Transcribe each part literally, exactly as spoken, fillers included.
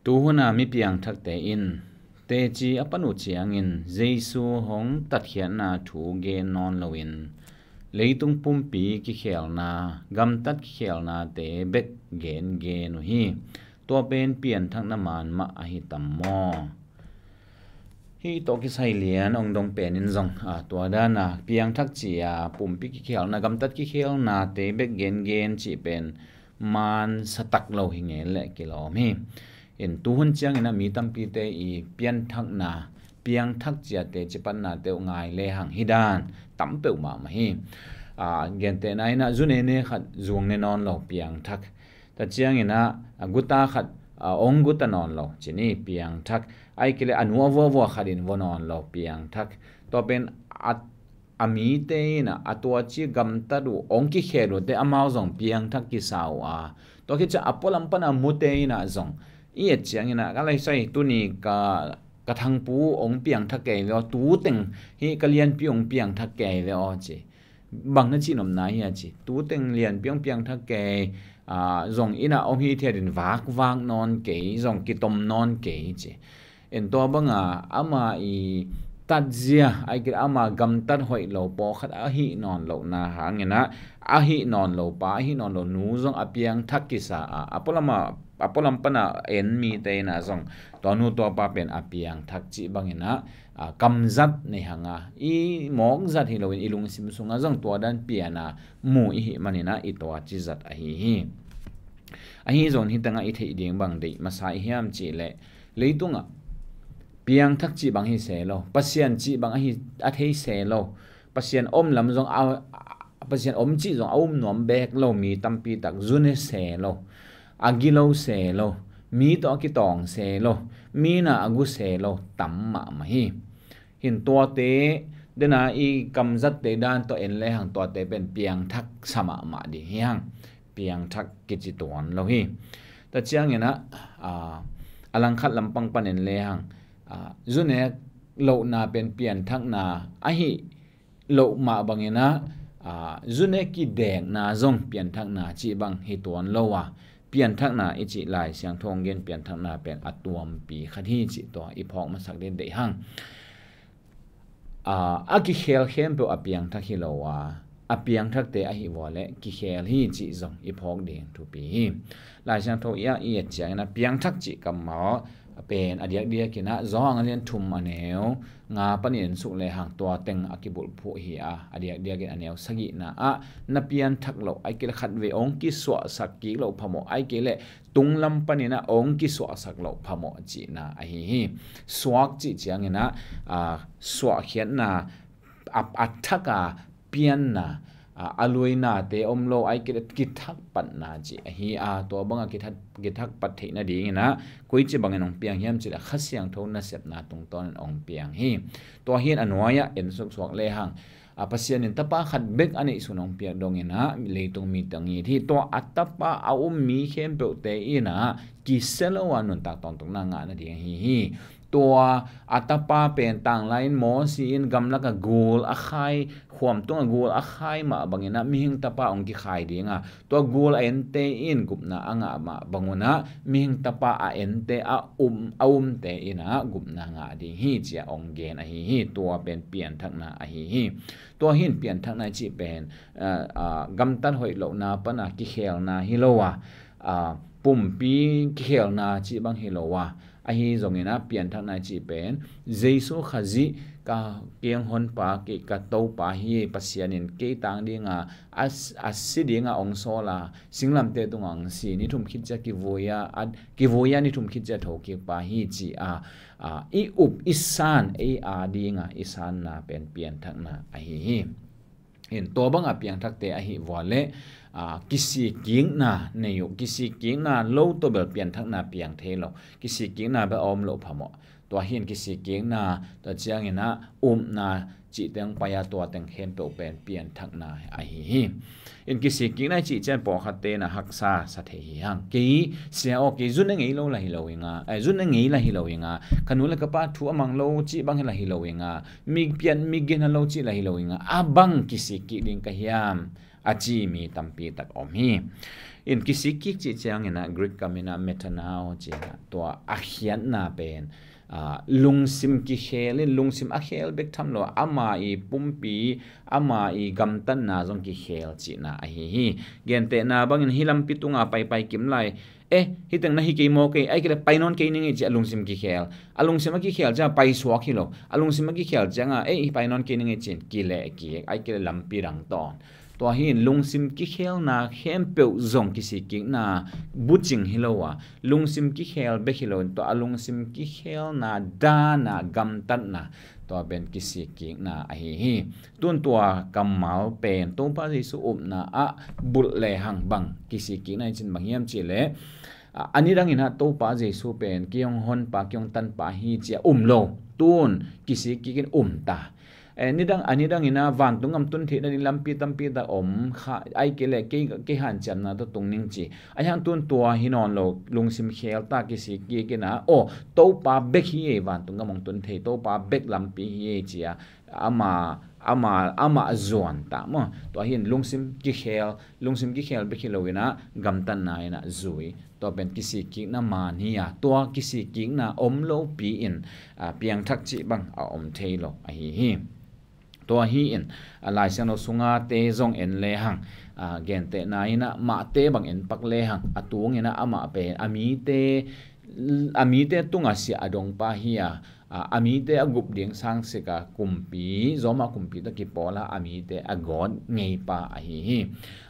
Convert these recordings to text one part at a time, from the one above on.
Tuhuna mi piangthakte in teci a pan uh ciangin Jesu hong tatkhiatna thu gen nawn loin leitung pumpi kikhelna, gamtat kikhelnate bek gengen uh hi. Tua pen pianthakna man mah ahi tam maw? Hih tawh kisai lian hong dong pen in zong, a, tua dana piangthak ci-a pumpi kikhelna, gamtat kikhelnate bek gengen cih pen man satak lo hi ngen leh kilawm hi. In tuhun ciangin a mi tampite i pianthakna, piangthak ci-a teci pannate uh ngai lehang hih dan tam peuhmah mah hi. A, gentehna in a zunene khat zuang ne nawn lo, piangthak. Tua ciangin a, a guta khat, a, ong guta nawn lo, ci ni, piangthak. Ahih kei leh a nu a vuavua khat in vua nawn lo, piangthak. Tua pen a, a mite in a, a tua ci gamtat uh ong kikhel uhte amau zong piangthak kisa uh a. Tua khit ciang a pualam pana mute in a zong i et ciangin a, ka lai sai tuni ka, ka thangpu ong piangthak kei ve aw, tuteng hi ka lianpi ong piangthak kei ve aw, ci. Bang na cihnopna hi a ci. Tuteng lianpi ong piangthak kei, a, zong in a om hi thiatin vakvak nawn kei, zong kitom nawn kei ci. En tua banga ama i tatzia, ahih kei leh ama gamtat hoih lo pawlkhat ahi nawn lohna hangin a, ahi nawn lo pa, ahi nawn lo nu zong a piangthak kisa a, a pualam a, a pualam pana en mite in a zong tua nu tua pa pen a piangthak cih bangin a, a, kamzat nei hang a, i mawkzat hi loin i lungsim sungah zong tua dan pian a mu i hih manin a i tua cizat ahi hi. Ahi zongin hih tengah i theih ding bang deih masa i hiam cih leh, leitungah piangthak cih bang hi se lo, Pasian cih bang ahi, a thei se lo, Pasian om lam zong a, a, Pasian om cih zong a um nuam bek lo mi tampi tak, zu ne se lo, a gilo se lo, mi tawh a kitawng se lo, mi na a gu se lo tam mahmah hi. Hin tuate dena i kamzatte dan tawh en lehang tuate pen piangthak sa mahmah ding hi hang. Piangthak kici tuan lo hi. Tua ciangin a, a, a langkhat lampang pan en lehang, a, zu nek lohna pen pianthakna ahi loh mah bangin a, a, zu nek kidekna zong pianthakna cih bang hi tuan lo a, pianthakna i cih Lai Siangtho hong gen pianthakna pen a tuampi khat hi cih tua i phawk masak ding deih hang. A, a kikhel khempeuh a piangthak hi lo a, a piangthakte ahi vua leh kikhel hi cih zong i phawk ding thupi hi. Lai Siangtho i a i et ciangin a piangthak cih kammal pen a diakdiakin a Johan a lian thum a neu nga panin en suk lehang tua teng a kibulphuh hi a, a diakdiakin a neu sagihna ah na pianthak loh, ahih kei leh khatvei ong kisuahsak kik loh phamawh, ahih kei leh tunglam panin a ong kisuahsak loh phamawh cihna ahi hi. Suak cih ciangin a, a, suahkhiatna, a, a thak a pianna, a, a luinate om lo, ahih kei leh kithak patna cih ahi a, tua banga kithak, kithak pat theih nadingin a koici bangin ong piang hiam cih leh Kha Siangtho nasepna tungtawnin ong piang hi. Tua hi in a nuai-ah en suksuak lehang, a, Pasian in Tapa khat bek a neihsun hong piak dongin a leitung mite hong it hi. Tua a Tapa a um mi khempeuhte in a kisia lo a nuntak tawntungna ngah nading ahi hi. Tua a Tapa pen tanglai-in Mosi in gamlak a gul a khai, khuam tung a gul a khai mah bangin a mihing Tapa hong kikhai ding a, tua gul a ente in gupna a ngah mah bangun a mihing Tapa a ente a um, a umte in a gupna ngah ding hi ci-a ong gen ahi hi. Tua pen pianthakna ahi hi. Tua hi in pianthakna i cih pen, a, a, gamtat hoih lohna pana kikhelna hi lo a, a, pumpi kikhelna cih bang hi lo a, ahi zongin a pianthakna i cih pen Jesu Khazih ka kiang honpa, kei ka Topa hi, Pasian in kei tang dinga a, a si dinga ong sawl a, singlamteh tungah ong si, ni thum khit ciang kivui a, a, kivui a ni thum khit ciang thokik pa hi ci-a, a, i up i san, ei a dinga i sanna pen pianthakna ahi hi. In tua banga piangthakte ahi vua leh, a, kisikikna nei uh, kisikikna lo tawh bel pianthakna piang thei lo, kisikikna bel a om loh phamawh. Tua hi in kisikikna, tua ciangin a upna cih teng pai a, tua teng khempeuh pen pianthakna ahi hi. In kisikikna i cih ciang pawlkhatte in a haksa sa thei hi hang. Kei sia aw, kei zu ne ngei lo lah hi lo ing a, eh, zu ne ngei lah hi lo ing a, ka nu le ka pa thu a mang lo cih bang hi lah hi lo ing a, mi pian mi gina lo cih lah hi lo ing a, a bang kisikik ding ka hiam? a ci mi tampi tak om hi. In kisik kik cih ciangin ah Greek kam in ah metanoeo ci in ah tua a khiatna pen, ah, lungsim kikhel in, lungsim a khel bek tham lo, ama i pumpi, ama i gamtatna zong kikhel cihna ahi hi. Gentehna bangin hih lampi tunga paipai kim lai, eh, hih teng na hi kei maw kei, ai kei le pai nawn kei ning ei ci a lungsim kikhel. A lungsim a kikhel ciang a paisuak hi lo. A lungsim a kikhel ciang a, eh, hi pai nawn kei ning ei ci in kileh kik, ai kei le lampi dang tawn. Tua hi in lungsim kikhelna khempeuh zong kisik kikna bucing hi lo a, lungsim kikhel bek hi lo in tua a lungsim kikhelna dana gamtatna, tua pen kisik kikna ahi hi. Tun tua kammal pen Topa Jesu upna ah bulh lehang bang kisik kikna i cin bang hiam cih leh, a, a nidang in ah Topa Jesu pen kei hong honpa, kei hong tanpa hi ci a um lo. Tun kisik kik in um ta. Eh, nidang, a nidang in ah vantung gam tun theihna ding lampi tampi tak om kha, ai kei le kei, kei hanciamna tawh tung ning ci. A hiang tun tua hi nawn lo, lungsim khel ta, kisik kik in ah, aw, Topa bek hi ei vantung gam hong tun thei, Topa bek lampi hi ei ci a, ama, ama, ama zuan ta maw. Tua hi in lungsim kikhel, lungsim kikhel bek hi lo in ah gamtatna in ah zui. Tua pen kisik kikna man hi a, tua kisik kikna om lopi in, ah, piangthak cih bang a om thei lo ahi hi. Tua hi in, ah, Lai Siangtho sunga te zong en lehang, ah, gentehna in ah Mate bang en pak lehang, a tung in ah amah pen a mite, a mite tungah siah a dongpa hi a, a, a mite a gup ding sangsik a kumpi, Roma kumpi tawh kipawl a, a mite a gawt ngeipa ahi hi.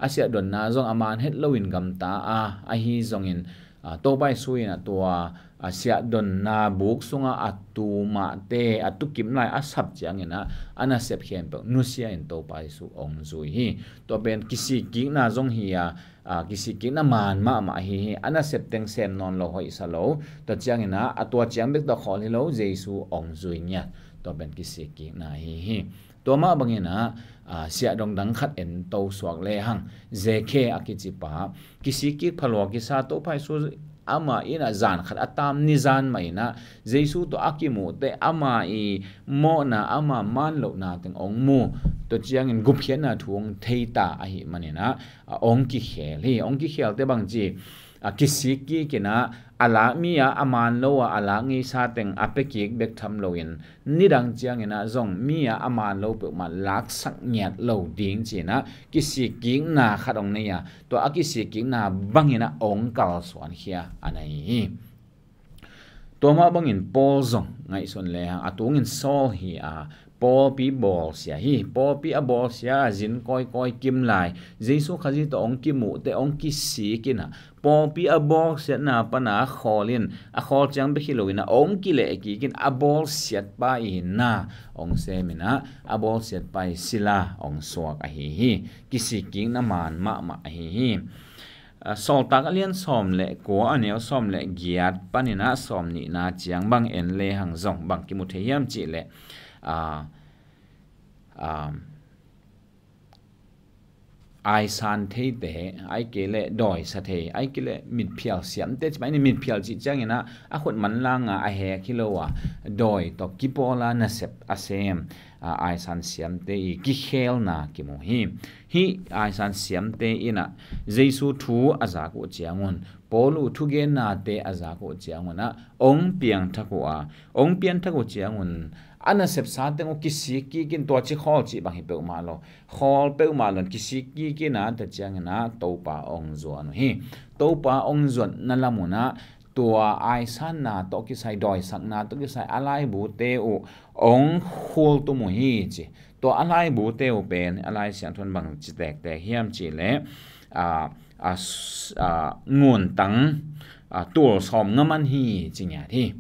A siahdonna zong a man het loin gamta a, ahi zongin, a, Topa Jesu in ah tua, a, siahdonna buk sunga a tu Mate, a tu kim lai a sap ciangin ah a nasep khempeuh nusia in Topa Jesu hong zui hi. Tua pen kisik kikna zong hi a, a, kisik kikna man mahmah ahi hi. A nasep teng sem nawn lo hoihsa lo. Tua ciangin ah, a tua ciang bek tawh khawl hi lo, Jesu hong zui ngiat. Tua pen kisik kikna ahi hi. Tua mah bangin ah, a, siahdong dang khat en to suak lehang, Zekhe a kicipa, kisik kik phalua kisa Topa Jesu amah in ah zan khat a tam ni zan mah in ah Jesu tawh a kimuh teh ama i mawhna, ama man lohna teng hong mu. Tua ciangin gupkhiatna thu hong thei ta ahih manin ah, a, hong kikhel hi. Hong kikhel teh bang ci, a, kisik kik in ah, a lak mi a, a man lo a, a lak ngeisa teng a pia kik bek tham loin, nidang ciangin ah zong mi a, a man lo peuhmah laksak ngiat lo ding ci in ah kisik kikna khat hong nei a, tua a kisik kikna bangin ah hong kalsuan khia a nei hi. Tua mah bangin Paul zong ngaihsun lehang, a tungin Saul hi a, pawlpi bawlsia hi. Pawlpi a bawlsia a zin kawikawi kim lai, Jesu Khazih tawh hong kimuh teh hong kisik in ah, pawlpi a bawlsiatna pana a khawl in, a khawl ciang bek hi loin ah hong kileh kik in, a bawlsiatpa i na hong sem in ah, a bawlsiatpa i sila hong suak ahi hi. Kisik kikna man mahmah ahi hi. A, Sawltak a lian sawm le kua, a neu sawm le giat panin ah sawm nihna ciang bang en lehang zong bang kimu thei hiam cih leh, a, a, aisan theite, ai kei le dawisa thei, ai kei le mitphial siamte, ci mai ni, mitphial cih ciangin ah a khut manlang a, a hek hi lo a, dawi tawh kipawl a nasep a sem, a, aisan siamte i kikhelna kimu hi. Hih aisan siamte in ah Jesu thu a zak uh ciangun, Paul uh thugennate a zak uh ciangun ah hong piangthak uh a, hong piangthak uh ciangun a nasepsa teng uh kisik kik in, tua ci khawl cih bang hi peuhmah lo, khawl peuhmah lo in kisik kik in ah, tua ciangin ah Topa hong zuan uh hi. Topa hong zuatna lam un ah tua aisanna tawh kisai, dawisakna tawh kisai a laibute uh hong khultum uh hi ci. Tua a laibute uh pen a Lai Siangtho in bang ci tektek hiam cih leh, a, a, s-, a, nguntang, a, tul sawmnga man hi ci ngiat hi.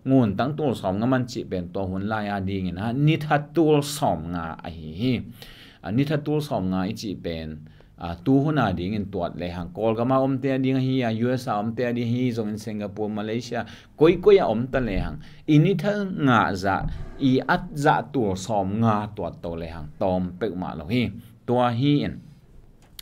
Nguntang tul sawmnga man cih pen tua hun lai a dingin ah nitha tul sawmnga ahi hi. A, nitha tul sawmnga i cih pen, a, tu hun a dingin tuat lehang, Kawlgam a omte a ding ahi a, U S A omte a ding ahi zongin, Singapore, Malaysia, koikoi a om ta lehang, i nitha ngah zah, i at zah tul sawmnga tuat to lehang tawm peuhmah lo hi. Tua hi in,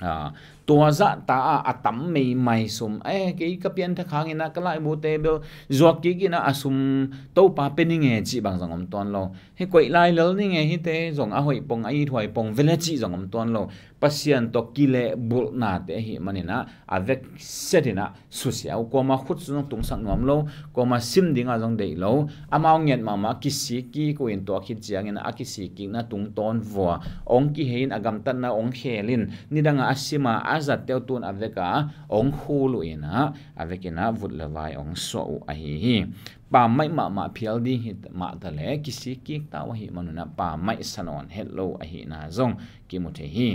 a, Tua zahta a a tam meimai sum, eh, kei ka pianthak hangin ah ka laibute bel zuak kik in ah a sum Topa pe ning e cih bang zong om tuan lo. Hi koih lai lel ning e, hite zong a hoih pong, a ithuai pong vele cih zong om tuan lo. Pasian tawh kilehbulhnate ahih manin ah a vekset in ah susia uh, kuama khut sung zong tungsak nuam lo, kuama sim dingah zong deih lo. Amau nget mahmah a kisik kik uh in, tua khit ciangin a kisik kikna tungtawn vua hong kihei in, a gamtatna hong khel in, nidangah a sima a zatte uh tun a veka hong khul uh in ah, a vekin ah vut le vai hong suah uh ahi hi. Pammaih mahmah phial ding hi mah ta leh kisik kik ta uh ahih manun ah pammaih sa nawn het lo ahihna zong kimu thei hi.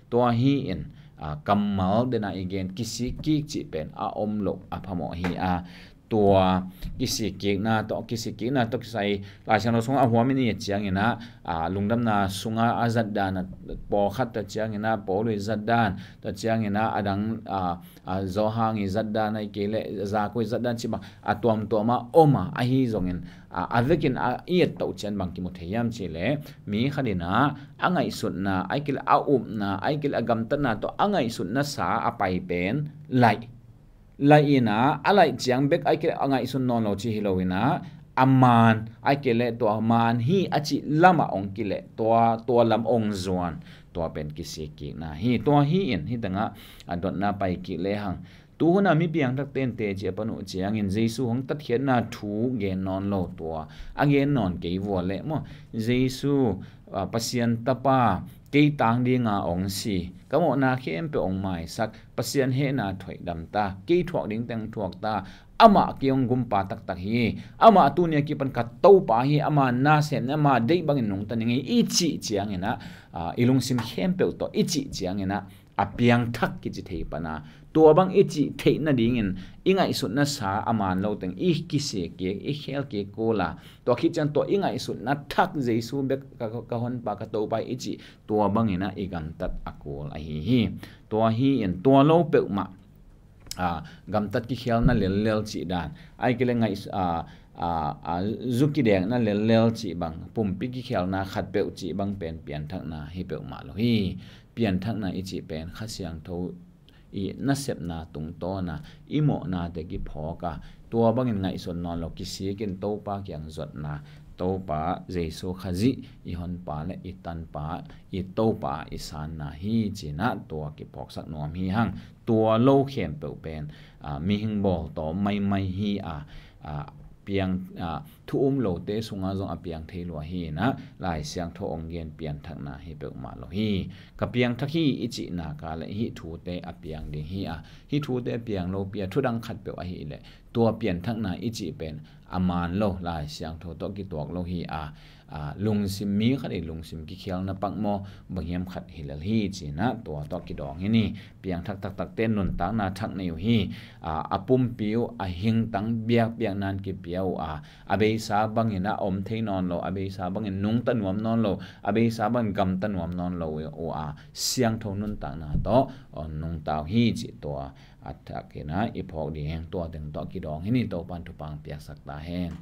Tua hi in, a, kammal dena i gen kisik kik cih pen a om loh a phamawh hi a, tua kisik kikna tawh, kisik kikna tawh kisai Lai Siangtho sungah a huam in i et ciangin ah, a, lungdamna sunga a zatdan a, pawlkhat tawh ciangin ah, pawlui zatdan tawh ciangin ah, a dang, a, a, Johan i zatdan ahih kei leh Jakob i zatdan cih bang a tuamtuam a om a, ahi zongin, a, a vekin a i et toh ciang bang kimu thei hiam cih leh, mi khat in ah a ngaihsutna, ahih kei leh a upna, ahih kei leh a gamtatna tawh a ngaihsutna sa a pai pen laih. Laih in ah, a laih ciang bek ahih kei leh a ngaihsun nawn lo cih hi lo in ah, a maan, ahih kei leh tua maan hi a cih lamah hong kileh, tua, tua lam hong zuan, tua pen kisik kikna hi. Tua hi in, hih tengah a dotna pai kik lehang, tu hun a mi piangthakte'n teci a pan uh ciangin Jesu hong tatkhiatna thu gen nawn lo, tua a gen nawn kei vua leh maw, Jesu, a, Pasian Tapa, kei tang dinga hong si, ka mawhna khempeuh hong maisak, Pasian hehna thuaidam ta, kei thuak ding teng thuak ta, amah kei hong gumpa taktak hi, amah tuni a kipan ka Topa hi, ama nasem, ama deih bangin nungta ning hi, i cih ciangin ah, a, i lungsim khempeuh tawh i cih ciangin ah, a piangthak kici thei pan a, tua bang i cih theih nadingin i ngaihsutna sa a maan lo teng i kisik kik, i khel kik kul a, tua khit ciang tua i ngaihsutna thak Jesu bek ka, ka honpa, ka Topa i cih, tua bangin ah i gamtat a kul ahi hi. Tua hi in, tua lo peuhmah, a, gamtat kikhelna lellel cih dan, ahih kei leh ngaih, a, a, a, zu kidekna lellel cih bang, pumpi kikhelna khatpeuh cih bang pen pianthakna hi peuhmah lo hi. Pianthakna i cih pen Kha Siangtho i nasepna tungtawn a, i mawhnate kiphawk a, tua bangin ngaihsun nawn lo, kisik in Topa kiang zuatna, Topa Jesu Khazih i honpa leh i tanpa, i Topa i sanna hi ci-in ah tua kiphawksak nuam hi hang. Tua lo khempeuh pen, a, mihing bawltawm maimai hi a, a, piang, a, thu um lote sungah zong a piang thei lua hi in ah, Lai Siangtho hong gen pianthakna hi peuhmah lo hi. Ka piangthak hi i cih nak leh hih thute a piang ding hi a, hih thute a piang lopi a thu dang khatpeuh ahih leh, tua pianthakna i cih pen a maan lo, Lai Siangtho tawh kituak lo hi a, a, lungsim, mi khat i lungsim kikhelna pak maw, bang hiam khat hi lel hi ci-in ah tua tawh kidawng hi ni. Piangthak taktakte'n nuntakna thak nei uh hi. A, a pumpi uh a hingtang biakpiakna in kipia uh a, a beisa bangin ah om thei nawn lo, a beisa bangin nungta nuam nawn lo, a beisa bangin gamta nuam nawn lo uh a, siangtho nuntakna tawh, a, nungta uh hi cih tua a thakin ah i phawk ding hi hang. Tua teng tawh kidawng hi ni. Topa'n thupha hong piaksak ta hen.